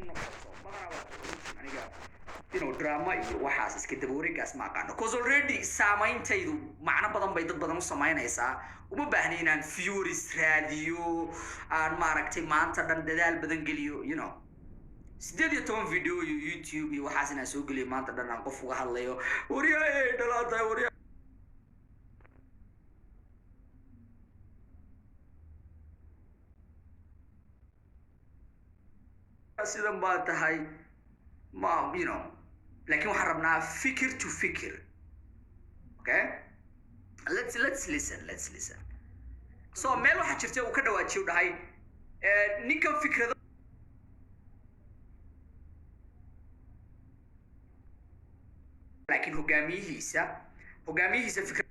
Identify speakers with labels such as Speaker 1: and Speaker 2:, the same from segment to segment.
Speaker 1: u noqoto. Badanaa waa conclusion. Aniga drama iyo waxaas iska dabawareegaas ma aqaano, 'cause already saameyntaydu macno badan bay dad badan u samaynaysaa. Uma baahni inaan viewers raadiyo, aan maaragtay maanta dhan dadaal badan geliyo, 18 video iyo YouTube iyo waxaas inaan soo geliyo, maanta dhan aan qof uga hadlayo, "Waryaa, dhalaatahay, waryaa, sidan baa tahay," ma. Laakiin waxaan rabnaa fikir to fikir. Okay, let's listen, let's listen. So meel waxaa jirta uu ka dhawaajiyo, dhahay ninkan fikrado, laakiin hogaamiyihiisa fikra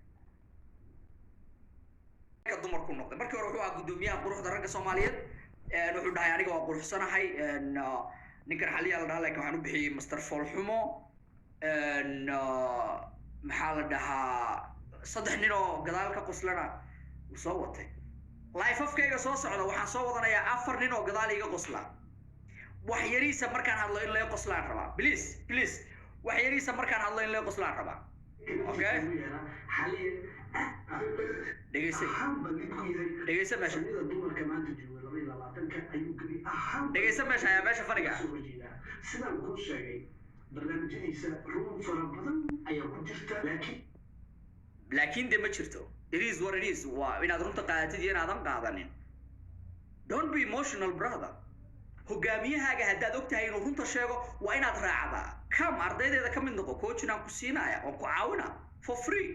Speaker 1: dumarku noqday. Markii hore wuxuu ahaa guddoomiyaha quruxda ragga Soomaaliyeed. Wuxuu dhahay, "Aniga waa quruxsanahay." Ninkan Xaliyaa la dhahaa, laakiin waxaan u bixiyey Master Foolxumo. Maxaa la dhahaa, saddex nin oo gadaal ka qoslana wuu soo watay. Live afkayga soo socda waxaan soo wadanayaa afar nin oo gadaal iga qosla. Wax yariisa markaan hadlo in laga qoslaan rabaa. Please, please, wax yariisa markaan hadlo in laga qoslaan rabaa. Okay, dhegeysa, dhegeysa meesha, dhegeysa meesha ayaa meesha fadhiga.
Speaker 2: Sidaan kuu sheegay, barnaamijyadiisa run fara badan ayaa ku jirta, laakiin
Speaker 1: Laakiin de ma jirto. It is what it is. Waa inaad runta qaadatid iyo inaadan qaadanin. Don't be emotional, brother. Hogaamiyahaaga haddaad og tahay inuu runta sheego, waa inaad raacdaa. Come, ardaydeeda ka mid noqo. Coaching aan ku siinaya oon ku caawina for free.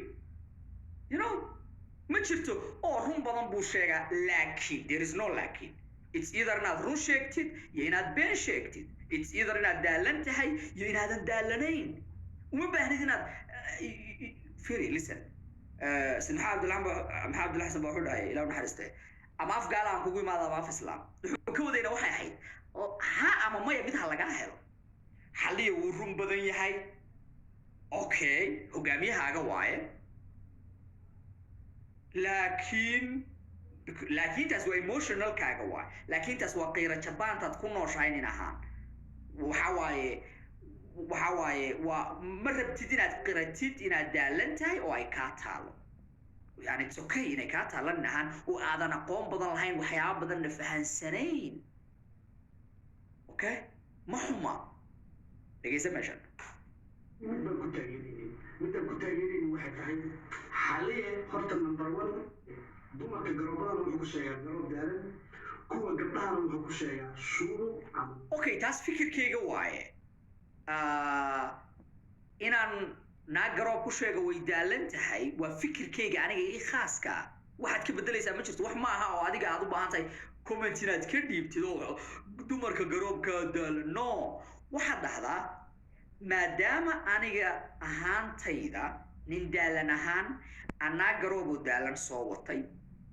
Speaker 1: Ma jirto oo run badan buu sheegaa laakiin. There is no laakiin. It's either inaad run sheegtid iyo inaad been sheegtid. It's either inaad daalan tahay iyo inaadan daalanayn. Uma baahnid inaad firi. Listen, Sid Maxamed Cabdullah, Maxamed Cabdulla Xasan baa wuxuu dhahay, Ilaah u naxariiste, "Ama af gaala aan kugu imaado ama af islaam." Wuxuu ka wadayna waxay ahayd ha ama maya, mid ha lagaa helo. Xalliya wuu run badan yahay, okay, hogaamiyahaaga waaye, laakiin laakiintaas waa emotionalkaaga waay, laakiintaas waa qiira jabaantaad ku nooshahay nin ahaan. Waxa waaye waa ma rabtid inaad qiratid inaad daalan tahay oo ay kaa taalo. Yani it's okay inay kaa taalo nin ahaan oo aadan aqoon badan lahayn, waxyaaba badanna fahansanayn. Okay, ma xuma. Dhegeysa meeshan.
Speaker 2: Mid baan ku taageeraynin, midaan ku taageeraynin waxay tahay, Xaliye horta number one, dumarka garoobadana wuxuu ku sheegaa garoob daalan, kuwa gabdhahana wuxuu ku sheegaa shuubo ama
Speaker 1: Okay, taas fikirkayga waaye. Inaan naag garoob ku sheego way daalan tahay waa fikirkayga aniga ii khaaska ah. Waxaad ka bedelaysaa ma jirto. Wax ma aha oo adiga aad u baahan tahay comment inaad ka dhiibtid oo dumarka garoobkaa daalan. No, waxaad dhahdaa, maadaama aniga ahaantayda nin daalan ahaan anaa garooboo daalan soo watay,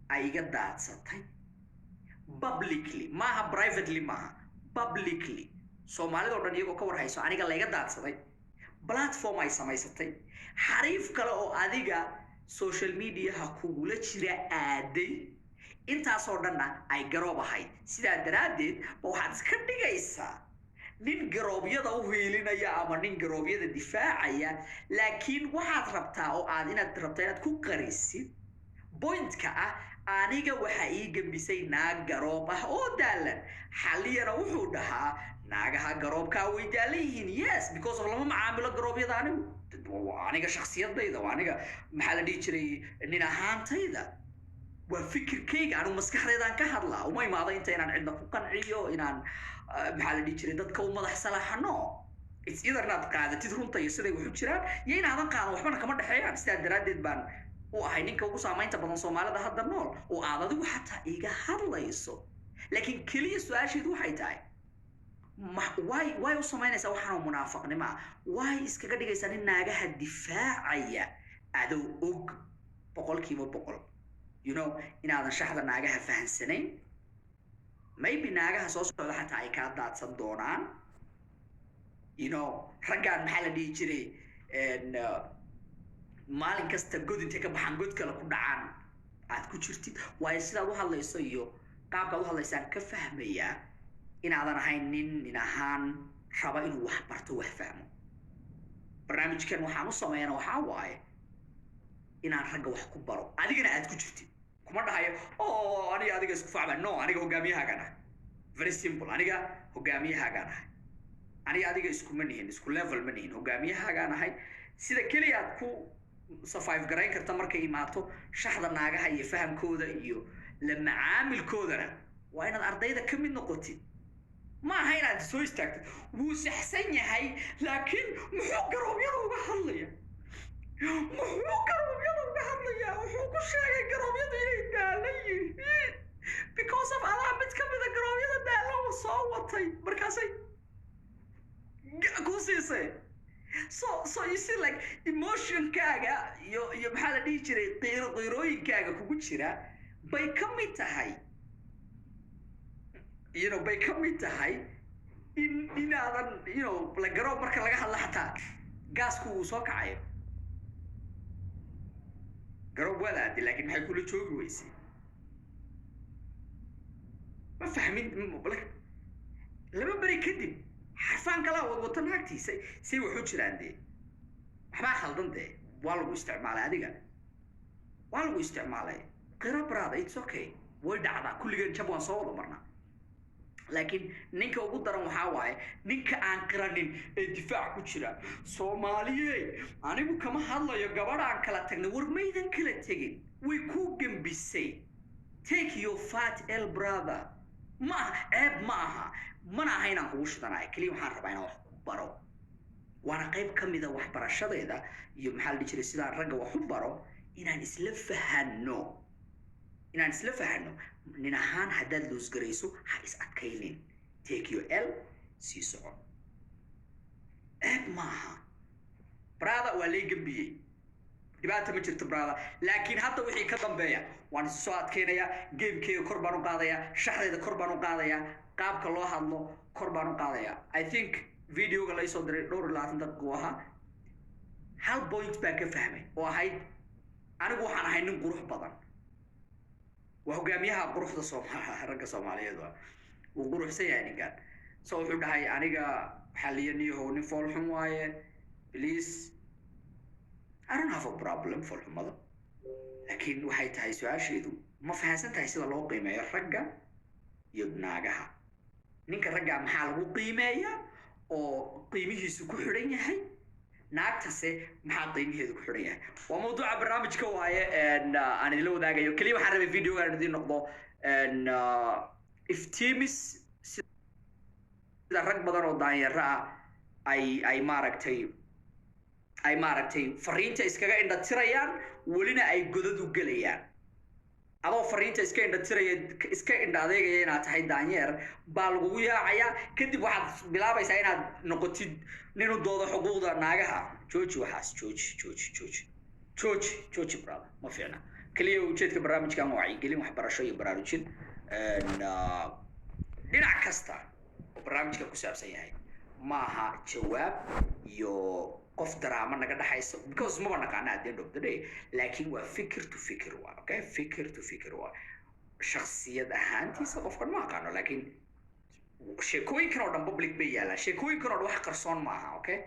Speaker 1: ay iga daadsatay publicly, maaha privately, maaha publicly, Soomaalida o dhan iyagoo ka war hayso aniga layga daadsaday, platform ay samaysatay, xariif kale oo adiga social mediaha kugula jira aaday, intaasoo dhanna ay garoob ahayd, sidaa daraaddeed ba waxaad iska dhigaysaa nin garoobyada u hiilinaya ama nin garoobyada difaacaya. Laakiin waxaad rabtaa oo aad inaad rabtaa inaad ku qarisid pointka ah, aniga waxaa ii gembisay naag garoob ah oo daalan. Xaliyana wuxuu dhahaa naagaha garoobkaa way daalan yihiin. Yes, because of lama macaamilo garoobyada. Anigu waa aniga shakhsiyadayda, waa aniga, maxaa la dhihi jiray, nin ahaantayda, waa fikirkayga. Anigu maskaxdaydaan ka hadlaa. Uma imaado inta inaan cidna ku qanciyo, inaan maxaa la dhihi jiray, dadka u madax salaaxano. It's either inaad qaadatid runta iyo siday waxu jiraan iyo inaadan qaadan. Waxbana kama dhexeeyaan. Sidaa daraaddeed baan u ahay ninka ugu saamaynta badan Soomaalida hadda nool oo aad adigu xataa iga hadlayso. Laakiin keliya su-aasheedu waxay tahay, way u samaynaysaa waxaanoo munaafaqnimo ah? Way iskaga dhigaysaa nin naagaha difaacaya adoo og 100% inaadan shaxda naagaha fahansanayn? Maybe naagaha soo socda xataa ay kaa daadsan doonaan. Raggaan, maxaa la dhihi jiray, maalin kasta god intay ka baxaan god kale ku dhacaan aad ku jirtid. Waayo, sidaad u hadlayso iyo qaabkaad u hadlaysaan ka fahmayaa. Inaadan ahayn nin ahaan raba inuu wax barto, wax fahmo. Barnaamijkan waxaan u sameeyana waxaa waaye inaan ragga wax ku baro, adigana aad ku jirtid. Kuma dhahayo oo aniga adiga isku facba. No, aniga hogaamiyahaagaan ahay. Very simple, aniga hogaamiyahaagaan ahay. Aniga adiga iskuma nihin, isku level ma nihin. Hogaamiyahaagaan ahay. Sida keliya aad ku survive garayn karta markay imaato shaxda naagaha iyo fahamkooda iyo la macaamilkoodana waa inaad ardayda ka mid noqotid. Ma aha inaad soo istaagtid, "Wuu saxsan yahay, laakiin muxuu garoobyada uga hadlaya? Muxuu garoobyada uga hadlayaa? Wuxuu ku sheegay garoobyadu inay daalan yihiin because of adaa mid ka mida garoobyada daala uu soo watay." Markaasay ku siisay. So you see, like, emotionkaaga iyo maxaa la dhihi jiray, qiiro qiirooyinkaaga kugu jira bay ka mid tahay bay ka mid tahay in inaadan la garoob marka laga hadla xataa gaasku uu soo kacayo. Garoob waad aadi, laakiin maxay kula joogi weysay? Ma fahmin. Like, 2 beri kadib xarfaan kalaa wad wata naagtiisa. Say waxu jiraan dee? Waxbaa khaldan dee. Waa lagu isticmaalay adiga, waa lagu isticmaalay. Qira, brother, it's okay, way dhacdaa. Kulligeen jab waan soo wada marnaa, laakiin ninka ugu daran waxaa waaye ninka aan qiranin ee difaac ku jira. "Soomaaliye, anigu kama hadlayo gabadhaan kala tagnay." War maydan kala tegin, way ku gembisay. Take your fat L, brother. Ma aha ceeb, ma aha, mana aha inaan kugu shidanayo. Keliya waxaan rabaa inaan wax ku baro, waana qayb ka mida waxbarashadeeda iyo maxaa la dhihi jiray, sidaan ragga wax u baro, inaan isla fahanno, inaan isla fahanno. Nin ahaan haddaad loosgarayso, ha is adkaynin. Take your L, sii soco. Ceeb maaha, brother. Waa lay gembiyey, dhibaata ma jirto, brother. Laakiin hadda wixii ka dambeeya waan isu soo adkaynayaa. Gamekeyga kor baan u qaadayaa, shaxdeeda kor baan u qaadayaa, qaabka loo hadlo kor baan u qaadayaa. I think videoga la isoo diray dhowr iyo labaatan daqiiqo ahaa. Hal point baan ka fahmay oo ahayd, anigu waxaan ahay nin qurux badan. Waa hogaamiyaha quruxda Sooma ragga Soomaaliyeed. Waa wuu quruxsan yahay ninkan. So wuxuu dhahay, "Aniga xaliya niyahow, nin foolxun waaye." Please, I don't have a problem foolxumada, laakiin waxay tahay su-aasheedu, ma fahansan tahay sida loo qiimeeyo ragga iyo naagaha? Ninka raggaa maxaa lagu qiimeeyaa oo qiimihiisu ku xidhan yahay? Naagtase maxaa qiimiheedu ku xidhan yahay? Waa mawduuca barnaamijka waaye aan idinla wadaagayo. Keliya waxaan rabay videogan idiin noqdo iftiimis sida rag badan oo daanyaro ah ay maaragtay fariinta iskaga indhatirayaan, welina ay godad u gelayaan. Adoo fariinta iska indhatiraya, iska indha adeegaya inaad tahay daanyeer, baa lagugu yaacayaa. Kadib waxaad bilaabaysaa inaad noqotid nin u doodo xuquuqda naagaha. Jooji waxaas, jooji, jooji, jooji, jooji, jooji, brother, ma fiicna. Keliya ujeedka barnaamijkan waa wacyigelin, waxbarasho iyo baraarujin dhinac kasta oo barnaamijka ku saabsan yahay. Maaha jawaab iyo qof daraamo naga dhaxayso, because maba naqaana at the end of the day, laakiin waa fikir to fikir waa okay, fikir to fikir waa. Shaksiyad ahaantiisa qofkan ma aqaano, laakiin sheekooyinkan oo dhan public bay yaallaan. Sheekooyinkan oo dhan wax qarsoon maaha, okay?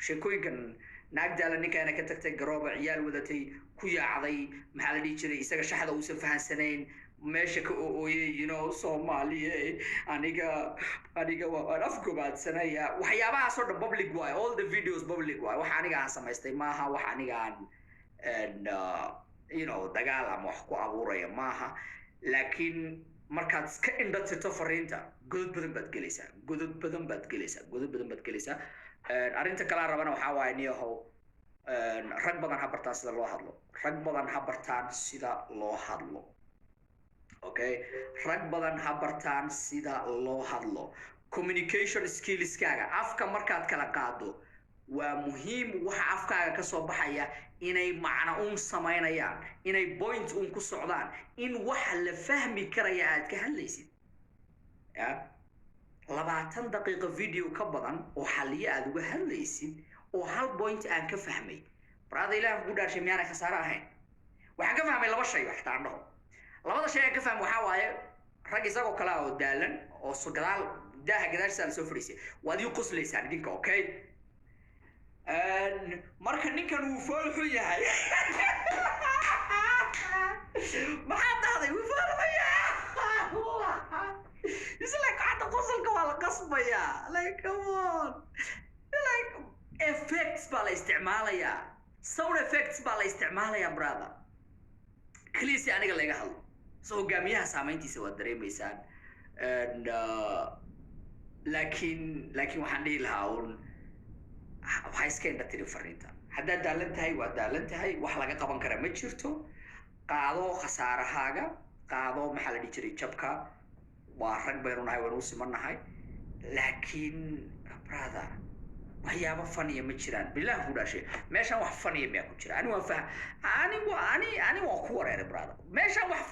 Speaker 1: Sheekooyinkan naag daala ninkaana ka tagtay, garooba, ciyaal wadatay, ku yaacday, maxaa la dhihi jiray, isaga shaxda uusan fahansanayn, meesha ka ooyey, "Soomaaliye, aniga waan afgobaadsanaya." Waxyaabahaas oo dhan public waaye. All the videos public waaye. Wax aniga aan samaystay maaha, wax aniga aan dagaal ama wax ku abuuraya maaha. Laakiin markaad iska indha tirto fariinta, godod badan baad gelaysaa, godod badan baad gelaysaa, godod badan baad gelaysaa. Arrinta kalaa rabana waxaa waaye, niyahow, rag badan ha bartaan sida loo hadlo. Rag badan ha bartaan sida loo hadlo, okay? Rag badan ha bartaan sida loo hadlo. Communication skillskaaga, afka markaad kala qaado, waa muhiim waxa afkaaga ka soo baxaya inay macno uun samaynayaan, inay point uun ku socdaan, in waxa la fahmi karaya aad ka hadlaysid. Ya 20 daqiiqo video ka badan oo xaliyo aad uga hadlaysid oo hal point aan ka fahmay, brother, Ilaah kugu dhaarshay, miyaanay khasaare ahayn? Waxaan ka fahmay laba shay. Waxtaan dhaho, labada shay aan ka fahmay waxaa waaye, rag isagoo kale ah oo daalan oo gadaal dib Daaha gadaashiisa lasoo fadhiisay. Waad ii qoslaysaan idinka, okay? Marka ninkan wuu fool xun yahay. Maxaad dhahday? Wuu fool xun yahay. It's like hadda qosolka waa la qasbayaa. Like, come on, like effects baa la isticmaalayaa, sound effects baa la isticmaalayaa, brother, keliya si aniga laga hadlo. So hogaamiyaha saameyntiisa waad dareemaysaan. And laakiin waxaan dhihi lahaa un waxaa iska indha tiri fariinta. Haddaad daalan tahay, waa daalan tahay, wax laga qaban kara ma jirto. Qaado khasaarahaaga, qaado, maxaa la dhihi jiray, jabka. Waa rag baynu nahay, waynu u simannahay. Laakiin brother, waxyaabo faniya ma jiraan. Bilah ku dhashay, meeshaan wax faniya miyaa ku jira? Ani waan fah ani wa ani ani waan ku wareeray, brother. Meeshaan wax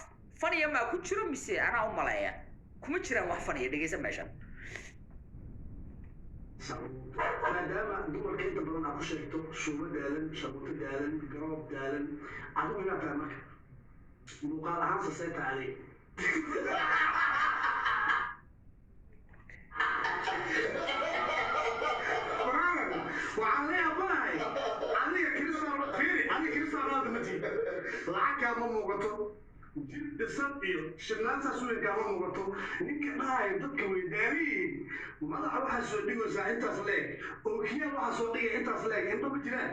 Speaker 1: faniya maa ku jiro mise anaa u maleeya? Kuma jiraan wax faniya. Dhegeysa meeshan.
Speaker 2: Sharuuto, maadaama dumarka inta badan aad ku sheegto shuubo daalan, sharuuto daalan, garoob daalan, adigu yaa tahay marka muuqaal ahaan sasee tahay adiga? Brother, waxaan leeyahay adiga Cristiano, fiiri, adiga Cristiano Ronaldo ma tihid, lacag kaama muuqato, jir dhisan iyo shirnaan saas weyn kaama muuqato. Ninka dhahayo dadka way daaliyiin, madaxa waxaa soo dhigaysaa intaas leeg, ookiyaal waxaa soo dhigay intaas leeg, indho ma jiraan,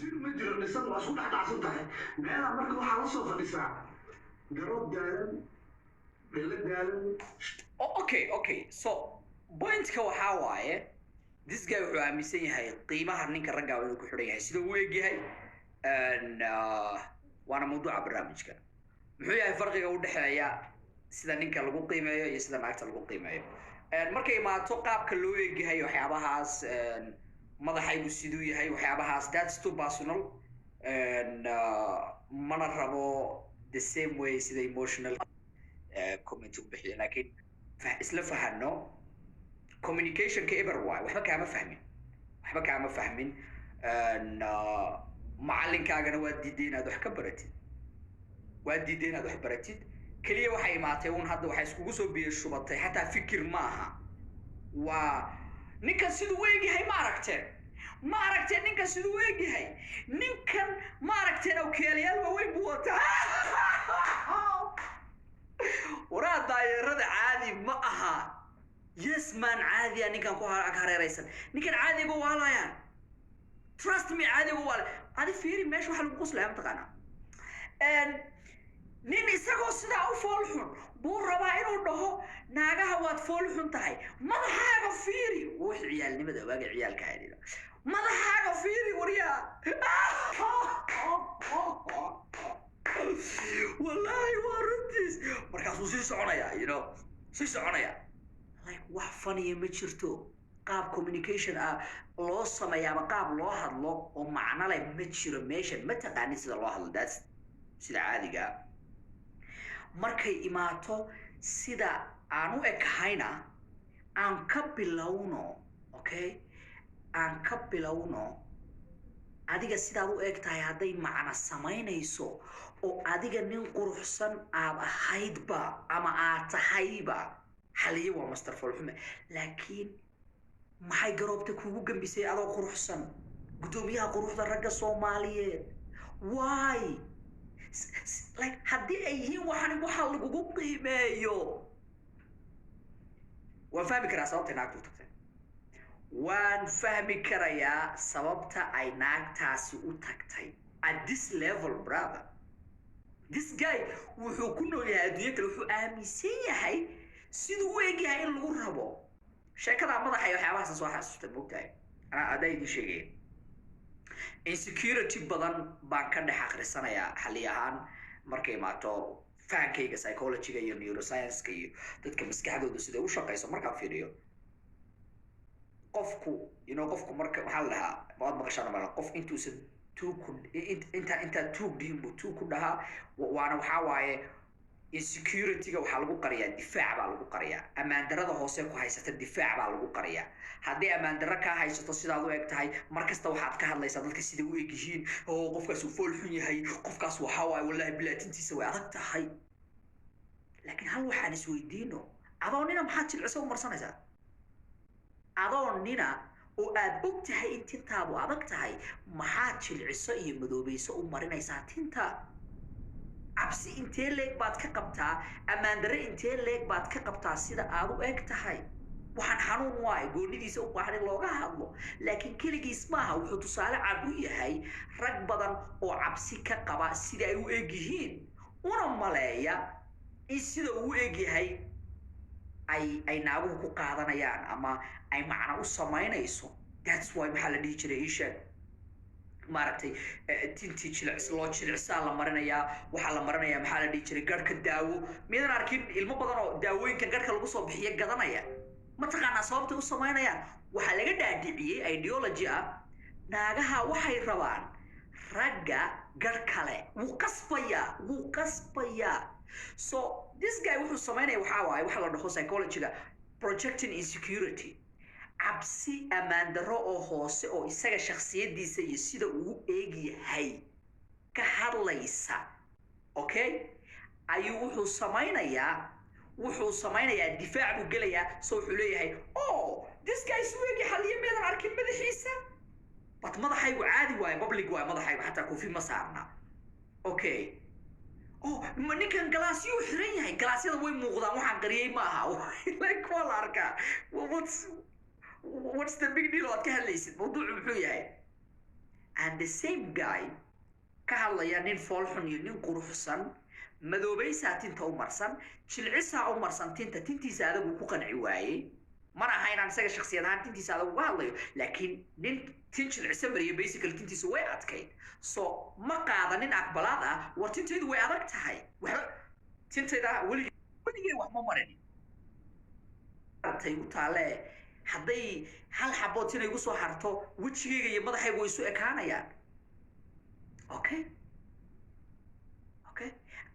Speaker 2: jir ma jiro dhisan, waa isku dhex dhacsan tahay meelaha. Marka waxaa la soo fadhisaa garoob daalan, dhilo daalan.
Speaker 1: Oh, okay, so pointka waxaa waaye, this guy wuxuu aaminsan yahay qiimaha ninka ragga inuu ku xidhan yahay sida uu eg yahay. And waana mawduuca barnaamijka. Muxuu yahay farqiga u dhexeeya sida ninka lagu qiimeeyo iyo sida naagta lagu qiimeeyo? And markay imaato qaabka loo egyahay, waxyaabahaas, and madaxaygu siduu yahay, waxyaabahaas, that's too personal. And mana rabo the same way sida emotional comment u bixiyo, laakiin isla fahano communicationka eber waay. Waxba kaama fahmin, waxba kaama fahmin. And macalinkaagana waa diiday inaad wax ka baratid, waa diiday inaad wax baratid. Keliya waxay imaatay un hadda waxay iskugu soo biyo shubatay. Xataa fikir ma aha, waa ninkan siduu u egyahay. Ma aragteen? Ma aragteen ninkan siduu u egyahay? Ninkan ma aragteen? Awkeelayaal waaweyn buu wataa. Waraa, daayeerada caadi ma aha. Yes man, caadiya ninkan ku ag hareeraysan. Ninkan caadiga waalayaan, trust me, caadiga waala. Adi fiiri meesha waxa lagu qoslaya, mataqaanaa? Nin isagoo sidaa u fool xun buu rabaa inuu dhaho naagaha waad fool xun tahay. Madaxaaga fiiri, wix ciyaalnimada waaga ciyaalka ahayd. Madaxaaga fiiri, waryaa. Wallaahi waa runtiis. Markaasuu sii soconaya, sii soconaya. Like, wax faniya ma jirto. Qaab communication ah loo sameeya ama qaab loo hadlo oo macno leh ma jiro meeshan. Ma taqaanin sida loo hadlo. That's sida caadiga ah. Markay imaato sida aan u ekahayna, aan ka bilowno, okay, aan ka bilowno. Adiga sidaad u eg tahay hadday macno samaynayso oo adiga nin quruxsan aad ahaydba ama aad tahayba, Xaliye waa master foolxume. Laakiin maxay garoobta kuugu gambisay adoo quruxsan, guddoomiyaha quruxda ragga Soomaaliyeed? Why? Like, haddii ay yihiin waxani waxa lagugu qiimeeyo, waan fahmi karaa sababtay naagtu u tagtay. Waan fahmi karayaa sababta ay naagtaasi u tagtay at this level. Brother, this guy wuxuu ku nool yahay adduunyo kale. Wuxuu aaminsan yahay siduu u egyahay in lagu rabo. Sheekadaa madaxa iyo waxyaabahaasa soo xasuustay, moogtahay, anaa adaa idiin sheegaya. Insecurity badan baan ka dhex akhrisanayaa Xalli ahaan markay imaato fahankayga psychologyga iyo neuroscience-ka iyo dadka maskaxdoodu siday u shaqayso. Markaan fiiriyo qofku, qofku marka waxaa la dhahaa, waad maqashaan mala, qof intuusan tuug ku inta intaad tuug dhihin buu tuug ku dhahaa. Waana waxaa waaye, insecurity-ga waxaa lagu qariyaa difaac baa lagu qariyaa. Ammaan darada hoose ku haysata difaac baa lagu qariyaa. Haddii ammaan darro kaa haysato sidaad u eg tahay, mar kasta waxaad ka hadlaysaa dadka siday u eg yihiin oo qofkaas uu fool xun yahay, qofkaas waxaa waaye, wallahi bilaatintiisa way adag tahay. Laakiin hal waxaan isweydiino: adoo nina maxaad jilciso u marsanaysaa? Adoo nina oo aad og tahay in tintaadu adag tahay, maxaad jilciso iyo madoobayso u marinaysaa tinta? Cabsi intee leeg baad ka qabtaa? Ammaandarre intee leeg baad ka qabtaa sida aad u eg tahay? Waxaan xanuun waayo goonidiisa u baahan in looga hadlo, laakiin keligiis maaha. Wuxuu tusaale cad u yahay rag badan oo cabsi ka qaba sida ay u eg yihiin, una maleeya in sida uu u eg yahay ay naaguhu ku qaadanayaan ama ay macno u samaynayso. That's why, maxaa la dhihi jiray, ii sheeg, maaragtay, tintii jilics loo jilicsaa la marinayaa, waxaa la marinayaa, maxaa la dhihi jiray, garhka daawo. Miyadan arkin ilmo badan oo daawooyinka garhka lagu soo bixiyo gadanaya? Mataqaanaa sababtay u samaynayaan? Waxaa laga dhaadhiciyey ideology ah naagaha waxay rabaan ragga garh kale. Wuu qasbayaa, wuu qasbayaa. So this guy wuxuu samaynaya waxaa waaye waxa la dhaho psychologyga projecting insecurity, cabsi ammaan darro oo hoose oo isaga shakhsiyadiisa iyo sida uu u eeg yahay ka hadlaysa. Okay, ayuu wuxuu samaynayaa difaac buu gelayaa. So wuxuu leeyahay, "Oh, this guy is weegi Xaliye, meedan arkin madaxiisa?" But madaxaygu caadi waayo, public waayo madaxaygu, xataa kofi ma saarna. Okay, oh, ma ninkan galaasyuu xiran yahay? Galaasyada way muuqdaan, waxaan qariyey ma aha. Like, waa la arkaa. What's the big deal oo aad ka hadlaysid? Mawduucu muxuu yahay? And the same guy ka hadlaya nin foolxun iyo nin quruxsan, madoobaysaa tinta u marsan, jilcisaa u marsan tinta, tintiisa adagu ku qanci waayey. Mana aha inaan isaga shaksiyad ahaan tintiisa adag uga hadlayo, laakiin nin tin jilcisa mariyo, basically tintiisa way adkayd. So ma qaadanin aqbalaad ah, "War, tintaydu way adag tahay." Waxba tintayda weligay weligay wax ma marin tay u taale. Hadday hal xabood tin igu soo harto, wejigayga iyo madaxaygu way isu ekaanayaan. Okay,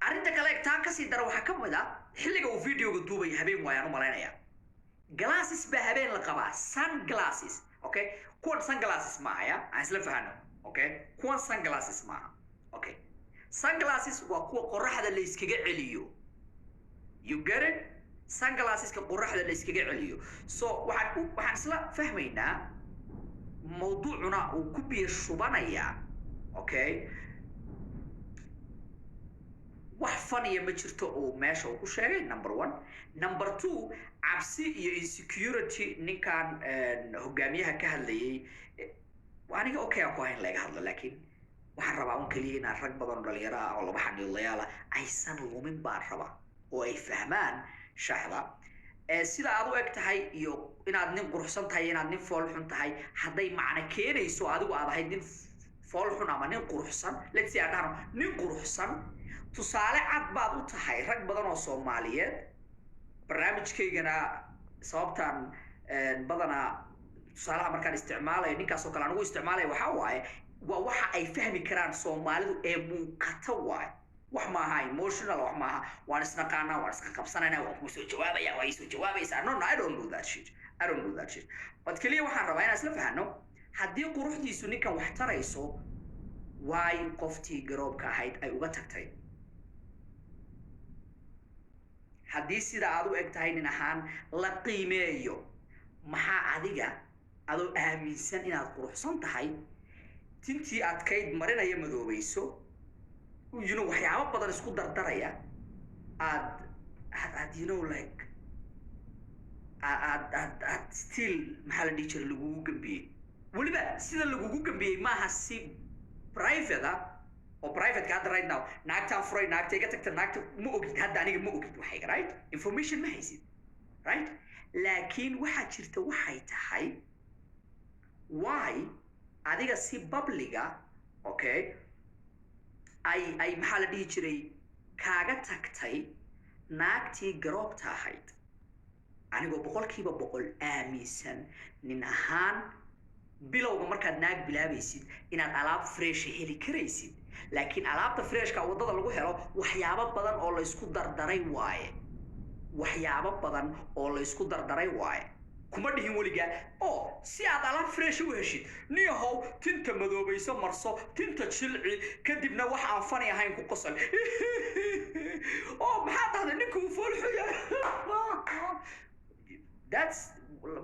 Speaker 1: arrinta kale taa kasii dara waxaa ka mid ah xilliga uu videoga duubaya habeen waayaan u malaynaya. Glasses baa habeen la qabaa, sun glasses. Okay, kuwan sunglasses maaha, ya aan isla fahano. Okay, kuwan sunglasses maaha. Okay, sunglasses waa kuwa qoraxda la iskaga celiyo. You get it? Sunglasseska qoraxda la iskaga celiyo. So waxaan isla fahmaynaa mawduucuna uu ku biyo shubanayaa. Okay, wax faniya ma jirto oo meesha uu ku sheegay, number one. Number two, cabsi iyo insecurity ninkan hogaamiyaha ka hadlayay, aniga okay aan ku hayn laga hadlo, laakiin waxaan rabaa un keliya inaan rag badan oo dhalinyaro ah oo laba xaniidlayaal ah aysan lumin baan rabaa, oo ay fahmaan shaxda sida aad u eg tahay iyo inaad nin quruxsan tahay, inaad nin fool xun tahay. Hadday macno keenayso adigu aad ahayd nin fool xun ama nin quruxsan, let's say aan dhahno nin quruxsan, tusaale cad baad u tahay rag badan oo Soomaaliyeed. Barnaamijkaygana sababtaan badanaa tusaalaha markaan isticmaalayo ninkaas oo kale aan ugu isticmaalaya waxaa waaye, waa waxa ay fahmi karaan Soomaalidu ee muuqata waaye. Wax maaha emotional, wax maaha waan isnaqaanaa, waan iska qabsanayna, waan kuu soo jawaabaya, waa iisoo jawaabaysaa. No, I don't do that shit, I don't do that shit. But keliya waxaan rabaa inaan isla fahano, haddii quruxdiisu ninkan wax tarayso, waay qoftii garoobka ahayd ay uga tagtay? Haddii sida aad u eg tahay nin ahaan la qiimeeyo, maxaa adiga adoo aaminsan inaad quruxsan tahay, tintii adkayd marinaya madoobayso, waxyaabo badan isku dardaraya, aad like aad still, maxaa la dhihi jiray, lagugu gambiyey? Weliba sida lagugu gambiyey maaha si private ah oo privateka hadda right now naagtaan furay, naagta iga tagta, naagta ma ogid hadda, aniga ma ogid waxayga, right? Information ma haysid, right? Laakiin waxaa jirta waxay tahay, why adiga si public-ga, okay, ay maxaa la dhihi jiray, kaaga tagtay naagtii garoobta ahayd? Anigoo 100% aaminsan nin ahaan bilowga markaad naag bilaabaysid inaad alaab fresh ah heli karaysid, laakiin alaabta freshka waddada lagu helo waxyaabo badan oo laysku dardaray waaye, waxyaabo badan oo laysku dardaray waaye. Kuma dhihin weligaa oo si aad alaab fresh u heshid, niyahow, tinta madoobayso marso, tinta jilci, kadibna wax aan fani ahayn ku qosol oo maxaa dhahday, ninka uu foolxuya. That's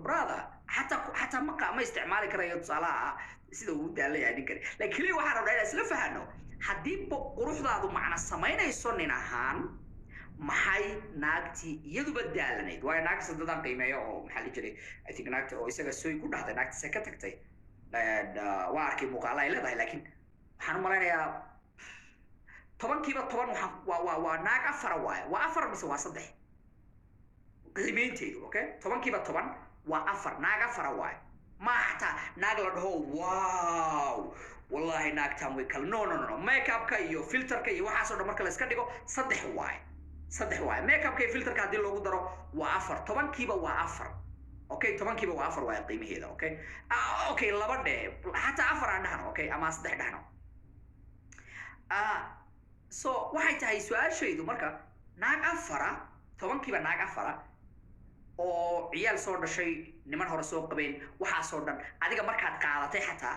Speaker 1: brother, xataa Ma isticmaali karayo tusaalaha ah sida uu u daalan yahay ninkani, laakiin keliya waxaan rabnaa inaan isla fahano haddii quruxdaadu macna samaynayso nin ahaan, maxay naagtii iyaduba daalanayd? Waayo, naagta dadaan qiimeeyo oo maxaa la jiray, I think naagta oo isaga soy ku dhahday, naagtiisa ka tagtay. And waa arkay muuqaala ay leedahay, laakiin waxaan u malaynayaa 10kiiba 10 waxaan waa naag afara waaye. Waa afar mise waa saddex qiimeynteedu? Okay, 10kiiba 10 waa afar, naag afara waaye. Ma xataa naag la dhaho, "Wow, wallahi naagtan way kale." No, no, no, no. Makeupka iyo filterka iyo waxaasoo dhan marka la iska dhigo, saddex waaye, saddex waaye. Makeupka iyo filterka haddii loogu daro waa afar. 10kiiba waa afar. Okay, 10kiiba waa afar waaye qiimaheeda. Okay. Ah, okay, laba dheh, xataa afar aan dhahno, okay, ama saddex dhahno. Ah, so waxay tahay su-aashaydu marka, naag afara, 10kiiba naag afara oo ciyaal soo dhashay, niman hore soo qabeen, waxaasoo dhan adiga markaad qaadatay, xataa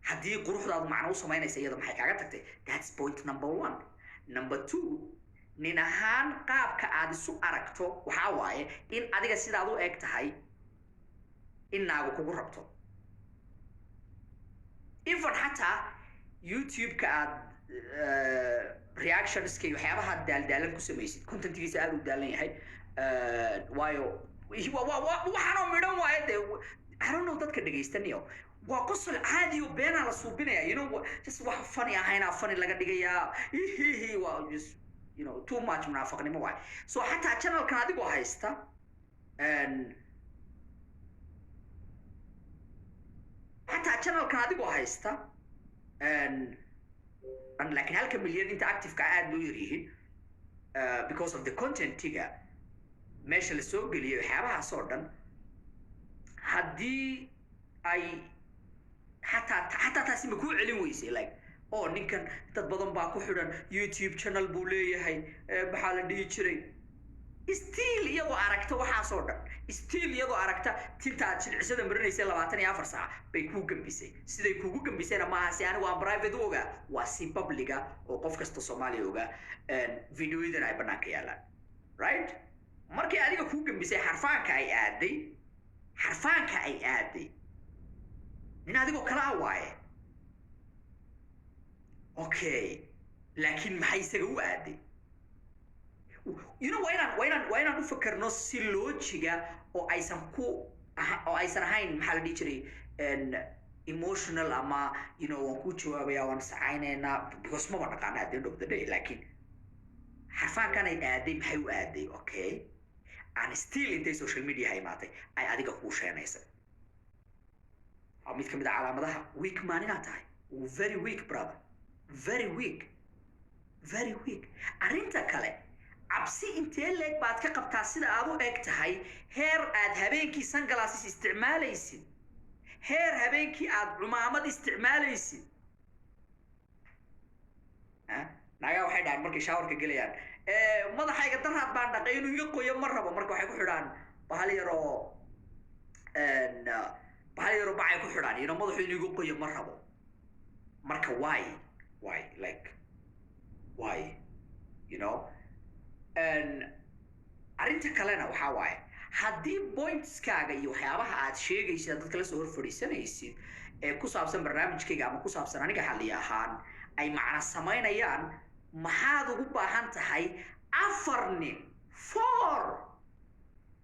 Speaker 1: haddii quruxdaadu macno u samaynaysa, iyada maxay kaaga tagtay? That's point number one. Number two, nin ahaan qaabka aad isu aragto waxaa waaye in adiga sidaad u eg tahay in naagu kugu rabto. Even xataa YouTube-ka aad reactionska iyo waxyaabaha daaldaalan ku samaysid, contentigiisa aad u daalan yahay. Waayo waxaanoo midhan waaye dee. I don't know, dadka dhegaystanayo waa qosol caadi oo beenaa la suubinaya, just wax funny ahaynaa funny laga dhigayaa. Hihihi, waa just too much munaafaqnimo waay. So xataa channelkan adigoo haysta xataa channelkan adigoo haysta laakiin halka milyan inta active-ka aad loo yar yihiin because of the contentiga meesha la soo geliyay, waxyaabahaas oo dhan. Haddii ay xataa taasi ma kuu celin weysay, like, oh, ninkan dad badan baa ku xidhan, YouTube channel buu leeyahay, maxaa la dhihi jiray, still iyadoo aragta waxaasoo dhan, still iyadoo aragta tinta aad jilcisada marinaysa 24 saac, bay kuu gambisay. Siday kuugu gambisayna maaha si anigu aan private u ogaa, waa si public-ga oo qof kasta Soomaaliya ogaa, videoyadan ay banaanka yaalaan, right? Markii adiga kuu gambisay, xarfaanka ay aaday, xarfaanka ay aaday, nin adigoo kala ah waaye, okay, laakiin maxay isaga u aaday? Waa inaan u fakerno si logic-ga oo aysan ku oo aysan ahayn, maxaa la dhihi jiray, emotional ama waan ku jawaabaya, waan sacaynaynaa, because maba dhaqaana at the end of the day. Laakiin xarfaankan ay aaday, maxay u aaday? Okay, and still intay social media ha imaatay ay adiga kuu sheenaysay, waa mid ka mid a calaamadaha weak man inaad tahay. Very weak, brother, very weak, very weak. Arrinta kale, cabsi intee leeg baad ka qabtaa sida aad u eg tahay, heer aad habeenkii sunglasses isticmaalaysid, heer habeenkii aad cumaamad isticmaalaysid? Naagaha waxay dhahaan markay showerka gelayaan, "Madaxayga daraad baan dhaqay, inuu iga qoyo ma rabo." Marka waxay ku xidhaan bahal yaroo bacay ku xidhaan, madaxu inuu iga qoyo ma rabo. Marka why, like, why? Arrinta kalena waxaa waaye, haddii pointskaaga iyo waxyaabaha aad sheegaysid, aad dadka la soo hor fadhiisanaysid ee ku saabsan barnaamijkayga ama ku saabsan aniga xalli ahaan ay macna samaynayaan, maxaad ugu baahan tahay afar nin, four,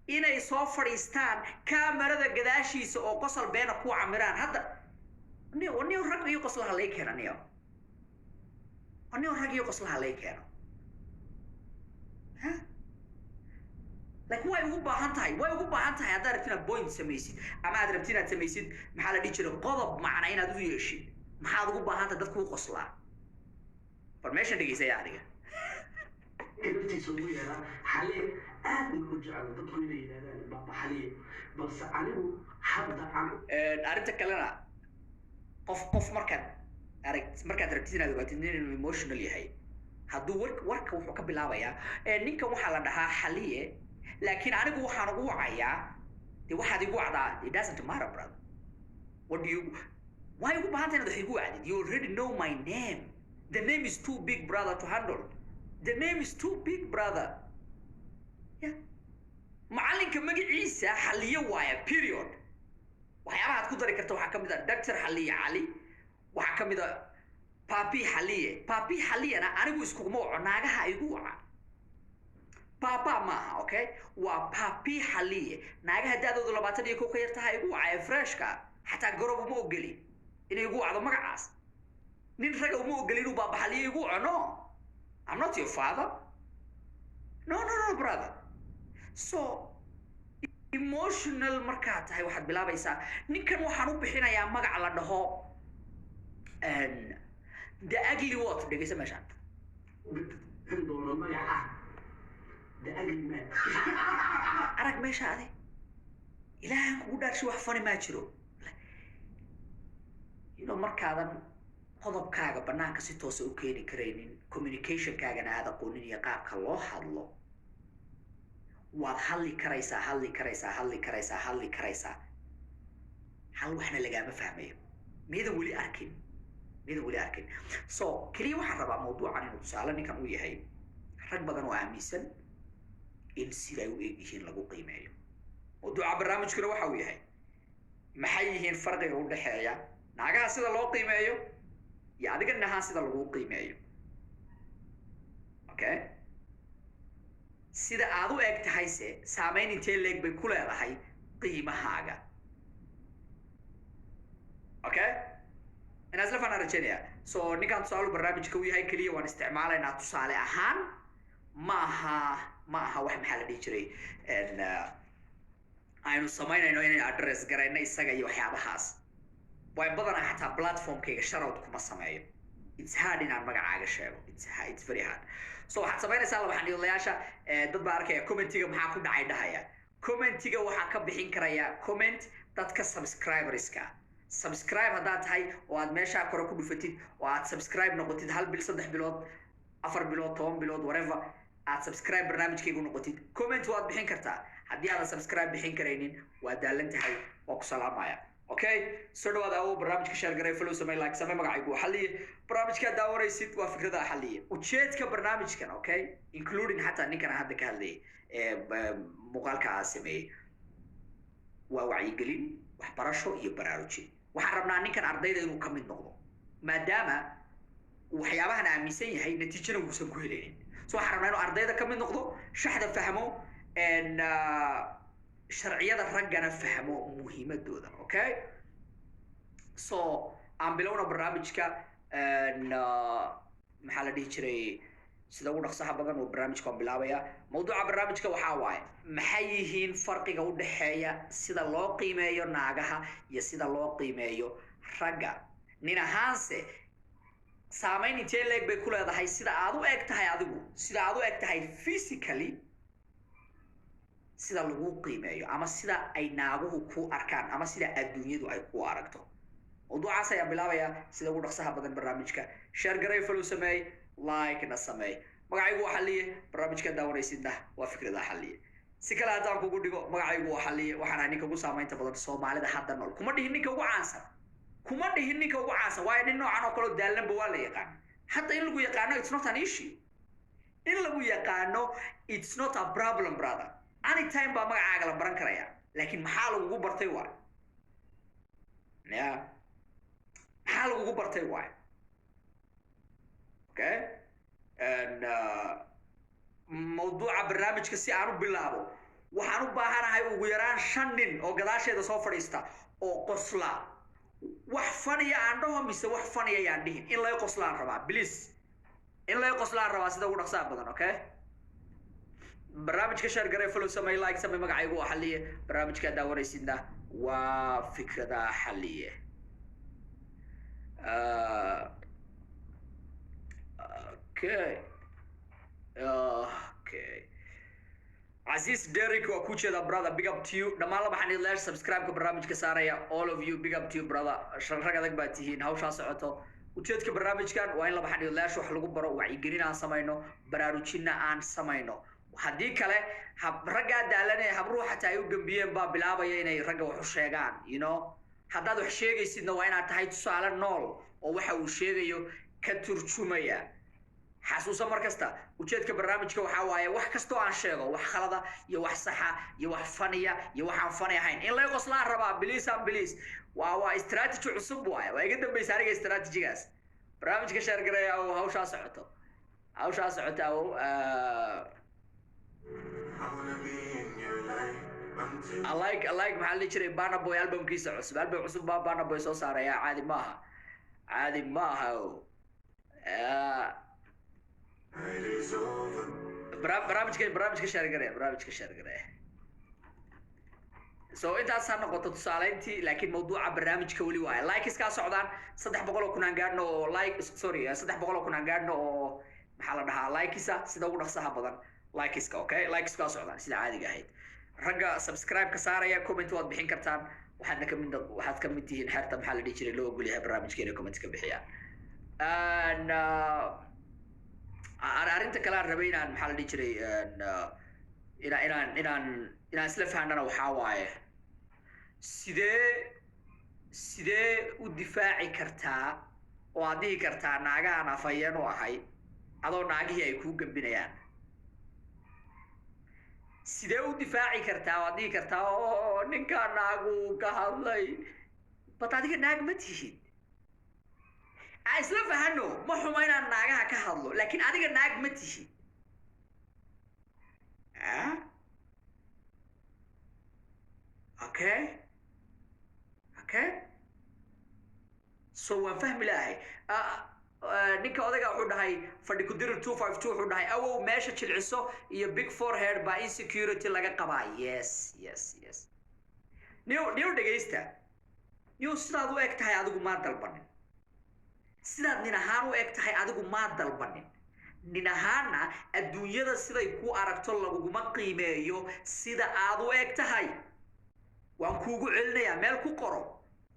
Speaker 1: inay soo fadhiistaan kaamarada gadaashiisa oo qosol beena ku camiraan? Hadda niyo rag iyo qoslaha lay keena, niyo rag iyo qoslaha lay keeno. Ha, like, way ugu baahan tahay, way ugu baahan tahay. Haddaad rabtid inaad point samaysid ama aad rabtid inaad samaysid, maxaa la dhihi jiray, qodob macna inaad u yeeshid, maxaad ugu baahan tahay dadku u qoslaa? Bal meeshan dhegeysaya adiga.
Speaker 2: Naftiisa ugu yeeraa Xaliye, aad ma u jeclo dadku inay yidhahdaan Baaba Xaliye, balse anigu hadda aan
Speaker 1: Arrinta kalena, qof markaad arag, markaad rabtid inaad ogaatid nin inuu emotional yahay, hadduu warka wuxuu ka bilaabayaa, "Ninkan waxaa la dhahaa Xaliye, laakiin anigu waxaan ugu wacayaa," dee waxaad igu wacdaa, it doesn't matter, brother. What do you, why ugu baahan tahay inaad wax igu wacdid? You already know my name. The name is too big, brother, to handle. The name is too big, brother. Yeah, macallinka magaciisa Xaliye waaya, period. Waxyaabaha ku dari karta waxaa kamid ah Dr Xaliye Cali, waxaa kamid ah Papi Xaliye. Papi Xaliyena anigu iskuguma waco, naagaha igu waca. Papa maaha, okay, waa Papi Xaliye. Naagaha da-doodu 21 ka yartaha igu waca ee freshka. Xataa garob uma ogeli inay igu wacdo magacaas. Nin raga uma ogeli inuu Baaba Xaliye igu waco. No, I'm not your father. No, no, no, brother. So emotional markaad tahay, waxaad bilaabaysaa: ninkan waxaan u bixinayaa magac la dhaho The Ugly. What? Dhegeysa meeshaan.
Speaker 2: Bixin doono magaca The Ugly Man.
Speaker 1: Arag meesha adi, Ilaahan kugu dhaarshi, wax fani maa jiro. Markaadan qodobkaaga banaanka si toosa u keeni karaynin, communicationkaagana aad aqoonin iyo qaabka loo hadlo, waad hadli karaysaa, hadli karaysaa, hadli karaysaa, hadli karaysaa, hal waxna lagaama fahmayo. Miyadan weli arkin? Miyadan weli arkin? So keliya waxaan rabaa mawduucan inuu tusaale ninkan u yahay rag badan oo aaminsan in siday u eg yihiin lagu qiimeeyo. Mawduuca barnaamijkuna waxa uu yahay: maxay yihiin farqiga u dhexeeya naagaha sida loo qiimeeyo iyo adiga nahaan sida lagu qiimeeyo? Okay, sida aad u eg tahayse saameyn intee leeg bay ku leedahay qiimahaaga? Okay, inaa isla fahnaan rajeynaya. So ninkan tusaalu barnaamijka u yahay, keliya waan isticmaalaynaa tusaale ahaan. Ma aha wax, maxaa la dhihi jiray, aynu samaynayno inaynu address garayno isaga iyo waxyaabahaas. Way badanaa xataa platformkayga shoutout kuma sameeyo. It's hard inaan magacaaga sheego. It's very hard. So waxaad samaynaysaa, laba xaniidlayaasha, dad baa arkaya commentiga, "Maxaa ku dhacay?" dhahaya. Commentiga waxaa ka bixin karaya comment dadka subscriberska. Subscribe haddaad tahay oo aad meeshaa kore ku dhufatid oo aad subscribe noqotid, hal bil, 3 bilood, 4 bilood, 10 bilood, whatever, aad subscribe barnaamijkaygu noqotid, comment waad bixin kartaa. Haddii aadan subscribe bixin karaynin, waa daalan tahay, waa ku salaamaya. Okay, soo dhawaada awo. Barnaamijka share garay, follow samey, like samey. Magacaygu waa Xalliye. Barnaamijkaad daawanaysid waa Fikrada Xalliye. Ujeedka barnaamijkan, okay, including xataa ninkan aan hadda ka hadlayay ee muuqaalka aa sameeyey, waa wacyigelin, waxbarasho iyo baraarujin. Waxaan rabnaa ninkan ardayda inuu ka mid noqdo, maadaama waxyaabahan aaminsan yahay natiijana uusan ku helaynin. So waxaan rabnaa inuu ardayda ka mid noqdo, shaxda fahmo, sharciyada raggana fahmo muhiimadooda. Okay, so aan bilowna barnaamijka. Maxaa la dhihi jiray, sida ugu dhaqsaha badan oo barnaamijka waan bilaabaya. Mawduuca barnaamijka waxaa waaye: maxay yihiin farqiga u dhexeeya sida loo qiimeeyo naagaha iyo sida loo qiimeeyo ragga? Nin ahaanse saameyn intee leeg bay ku leedahay sida aad u eg tahay adigu, sida aad u eg tahay physically, sida lagu qiimeeyo ama sida ay naaguhu ku arkaan ama sida adduunyadu ay ku aragto? Mawduucaas ayaan bilaabaya sida ugu dhaqsaha badan. Barnaamijka share garay, follow sameey, like na sameey. Magacaygu waa Xalliye. Barnaamijka daawanaysidna waa Fikrada Xalliye. Si kale haddaan kugu dhigo, magacaygu waa Xalliye. Waxaan ahay ninka ugu saamaynta badan Soomaalida hadda nool. Kuma dhihin ninka ugu caansan, kuma dhihin ninka ugu caansan, waayo nin noocan oo kaleo daalanba waa la yaqaan. Hadda in lagu yaqaano, it's not an issue. In lagu yaqaano, it's not a problem, brother. Anytime baa magacaaga la baran karaya, laakiin maxaa lagugu bartay waay? Ya, maxaa lagugu bartay waay? Okay, and mawduuca barnaamijka si aan u bilaabo, waxaan u baahanahay ugu yaraan shan nin oo gadaasheeda soo fadhiista oo qosla. Wax faniya aan dhaho mise wax faniya yaan dhihin? In lay qoslaan rabaa, please. In lay qoslaan rabaa sida ugu dhaqsaha badan. Okay, barnaamijka share garay, follow samey, like samey. Magacaygu waa Xalliye. Barnaamijkaa daawanaysidna waa Fikrada Xalliye. Okay, Casiis Derrick, waa ku jeedaa, brother. Big up to you. Dhammaan laba xaniidlayaasha subscribe-ka barnaamijka saaraya, all of you, big up to you, brother. Rag adag baa tihiin. Hawshaa socoto. Ujeedka barnaamijkan waa in laba xaniidlayaasha wax lagu baro, wacyigelin aan samayno, baraarujinna aan samayno. Haddii kale hab raggaa daalan ee habruhu xataa ay u gambiyeen baa bilaabaya inay ragga wax u sheegaan. Haddaad wax sheegaysidna, waa inaad tahay tusaale nool oo waxa uu sheegayo ka turjumaya. Xasuuso mar kasta, ujeedka barnaamijka waxaa waaye wax kastoo aan sheego, wax khalada iyo wax saxa iyo wax faniya iyo waxaan fani ahayn, in lay qoslaan rabaa. Please and please, waa strategy cusub waaye, waa iga dambaysa aniga strategy-gaas. Barnaamijka share gareeya oo hawshaa socoto, hawshaa socota oo
Speaker 3: I wanna be in your life until
Speaker 1: I like maxaa la dhihi jiray, Burna Boy albumkiisa cusub, album cusub baa Burna Boy soo saaraya. Caadi maaha, caadi maaha o.
Speaker 3: Night is over.
Speaker 1: Barnaamijka share gareeya, barnaamijka share gareeya. So intaas ha noqoto tusaaleyntii, laakiin mawduuca barnaamijka weli waaye. Like iskaa socdaan, 300,000 aan gaadhno oo like, sorry, 300,000 aan gaadhno oo maxaa la dhahaa, like-isa sida ugu dhaqsaha badan like-iska. Okay, like-iskaa socdaan sida caadiga ahayd. Ragga subscribe ka saaraya, comment waad bixin kartaan, waxaadna kamid waxaad ka mid tihiin xerta, maxaa la dhihi jiray, loo ogol yahay barnaamijka inay comment ka bixiyaan. And, arrinta kale aan rabay inaan, maxaa la dhihi jiray, inaan isla fahnana waxaa waaye, sidee u difaaci kartaa oo aad dhihi kartaa naagahan afhayeen u ahay, adoo naagihii ay kuu gembinayaan? Sidee u difaaci kartaa oo aad dhihi kartaa oo ninkaa naagu ka hadlay, but adiga naag ma tihid? Aan isla fahano, ma xumo inaan naagaha ka hadlo, laakiin adiga naag ma tihid. Ah? Okay, so waan fahmi lahay. Ah, ah, ninka odayga wuxuu dhahay, fadhi ku dirir 252, wuxuu dhahay, "Awow, meesha jilciso iyo big forehead baa insecurity laga qabaa." Yes, niw niw, dhegaysta niw, sidaad u eg tahay adigu maa dalbanin. Sidaad nin ahaan u eg tahay adigu maa dalbanin. Nin ahaanna adduunyada siday ku aragto laguguma qiimeeyo sida aad u eg tahay. Waan kuugu celinayaa, meel ku qoro.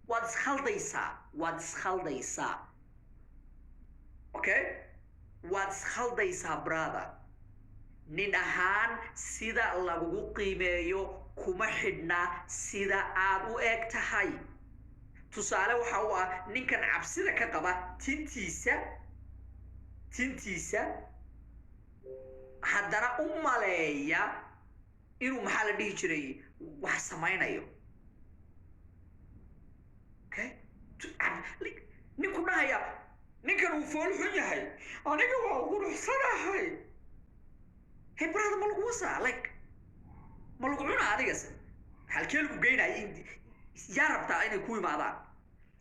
Speaker 1: Waad iskhaldaysaa, waad iskhaldaysaa. Okay, waad iskhaldaysaa, brother. Nin ahaan sida lagugu qiimeeyo kuma xidhna sida aad u eg tahay. Tusaale waxa u ah ninkan cabsida ka qaba tintiisa, haddana u maleeya inuu, maxaa la dhihi jiray, wax samaynayo. Okay, ninku dhahaya ninkan uu fool xun yahay, aniga waa quruxsanahay. Hey brother, ma lagu wasaa? Like, ma lagu cunaa? Adigase halkee lagu geynaya? Yaa rabtaa inay ku imaadaan?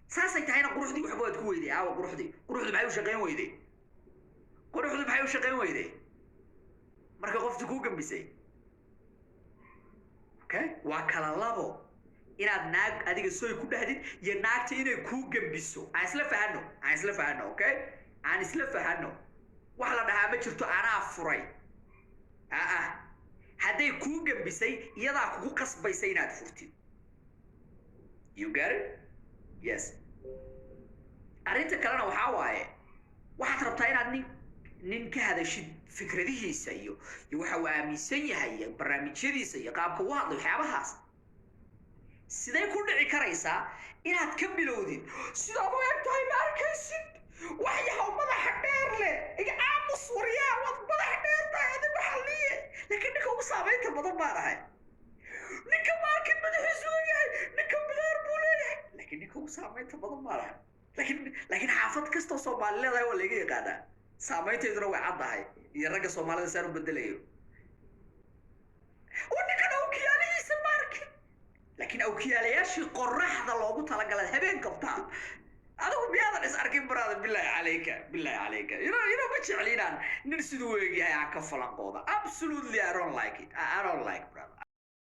Speaker 1: Saasay tahayna quruxdii waxba waad ku weyday. Aawa quruxdii? Quruxdu maxay u shaqayn weyday? Quruxdu maxay u shaqayn weyday marka qofti kuu gambisay? Okay, waa kala labo: inaad naag adiga soy ku dhahdid iyo naagta inay kuu gambiso. Aan isla fahano, aan isla fahano. Okay, aan isla fahano. Wax la dhahaa ma jirto anaa furay. Aa hadday kuu gambisay, iyadaa kugu qasbaysa inaad furtid. You get it? Yes. Arrinta kalena waxaa waaye, waxaad rabtaa inaad nin ka hadashid fikradihiisa iyo waxa uu aaminsan yahay iyo barnaamijyadiisa iyo qaabka u hadlay, waxyaabahaas. Sidee ku dhici karaysaa inaad ka bilowdid sidaad u eg tahay? Ma arkaysid wax yahow madaxa dheer leh? Iga aamus waryaa, waad madax dheer tahay adi maxalliye, laakiin ninka ugu saamaynta badan baan ahay. Ninka maarkin madaxiisu u yahay, ninka bidaar buu leeyahay, laakiin ninka ugu saamaynta badan baan ahay. Laakiin xaafad kastoo Soomaali leedahay waa layga yaqaanaa, saameynteeduna way caddahay iyo ragga Soomaalida saan u bedelayo. Oo ninkan awkiyaalihiisa maarkin, laakiin awkiyaalayaashii qoraxda loogu talagalay habeen qabtaa. Adigu miyaadan is arkin, brother? Billahi calayka, billahi calayka. You know ma jecli inaan nin siduu u egyahay aan ka falanqooda. Absolutely, I don't like it. I don't like, brother.